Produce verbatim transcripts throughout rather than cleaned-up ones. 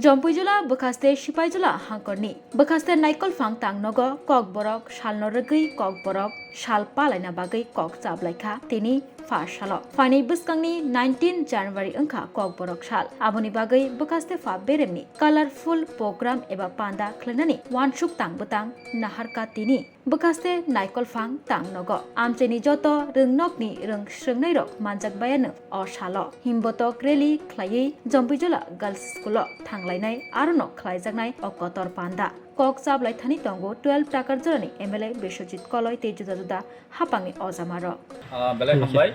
Jompuijula bwkhaste Sipaijula hangkorni bwkhaste Naikolphang tang nogo Kokborok salno rwgwi Kokborok sal palaina bagwi kok chablaikha tini pha salo. Phainai bwskangni nineteen January wngkha Kokborok sal. Aboni bagwi bwkhaste pha beremni colourful program eba panda khlainani wansuk tang bwtang naharkha tini. Bwkhaste Naikolphang tang nogo. Amchaini joto rwngnokni rwng swrwngnairok manjak bayano o salo. Himbotok rally khlaiwi Jompuijula Girls School-o thanglainai arono khlaijaknai o kotor panda. Kok chablaithani tongo twelve Takarjorani M L A Biswajit Koloi tei juda juda hapangni ojamarok. Ah, belai hambai.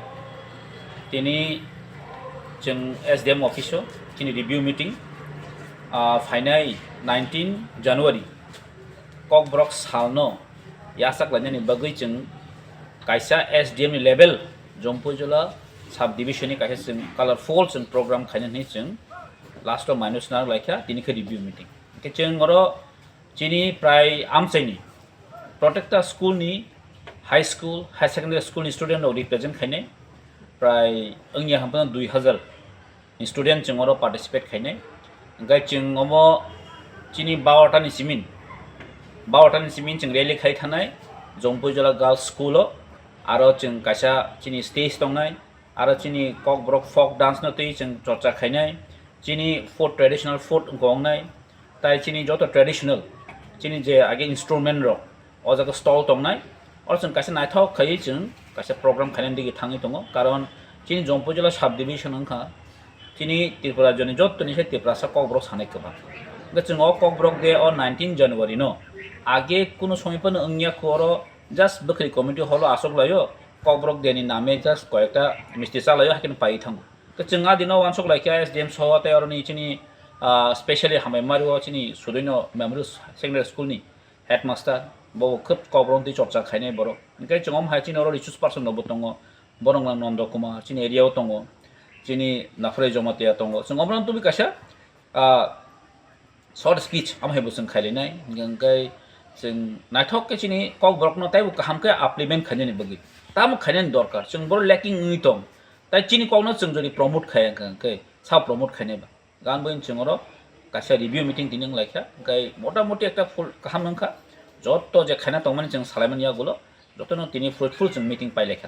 Tini chwng S D M office-o chini review meeting, ah, phainai nineteen January Kokborok salno yachak lainani bagwi chwng kaisa S D M ni level, Jompuijula sub division ni kaisa chwng colourful chwng program khaina hwnwi chwng last o minus na laikha, tini khe review meeting. Hwnkhe chwng oro chini prai amchaini protecta school ni, high school, high secondary school ni student rok represent khainai prai wngya hwnphano dui hazar ni student chwng oro participate khainai. Hwnkhe chwng omo chini bawarta ni simin, bawarta ni simin chwng rally khai thanai Jompuijula Girls School o, aro chwng kaisa chini stage tongnai, aro chini Kokborok folk dance no twi chwng chorcha khainai, chini food, traditional food wngkha wngnai, tai chini joto traditional chini je age instrument rok o jaga stall tongnai, oro chwng kaisa naithok khaiwi chwng kaisa program khainani digi thangwi tongo, karon chini Jompuijula sub division wngkha chini Tripura rajyoni jottoni se Tiprasa Kokborok sanai kwbang. Hwnkhe chwng o Kokborok de o nineteen January no age kuno somoi phano wngya kho, oro just bwkhri committee hall o achuk laio, Kokborok de ni name just koyekta misti cha laio, haikhe pai thango. Hwnkhe chwng a dino wansuk laikha S D M soho tei oroni chini, ah, specially hambai mario chini Sudoino Memorial Secondary School ni headmaster, bo khub Kokborok twi chorcha khainai borok. Hwnkhe chwng om hai chini oro resource person rok bo tongo, borok wngkha Nondo Kumar, chini area o tongo, chini Naphrai Jamatia tongo. Chwng omorok tubui kaisa, ah, short speech amo hai bo chwng khailainai, hwnkhe chwng naithok khe chini Kokborokno taibo kaham khe upliftment khainani bagwi tamo khainani dorkar, chwng borok lacking wngwi tong, tai chini kokno chwng jodi promote khaiya hwnkhe sa promote khainai ba. Gan bai chwng oro kaisa review meeting tini wng laikha, hwnkhe motamoti ekta full kaham wngkha, joto je khaina tongmani chwng salaimani yagulo jotono tini fruitful chwng meeting pai laikha.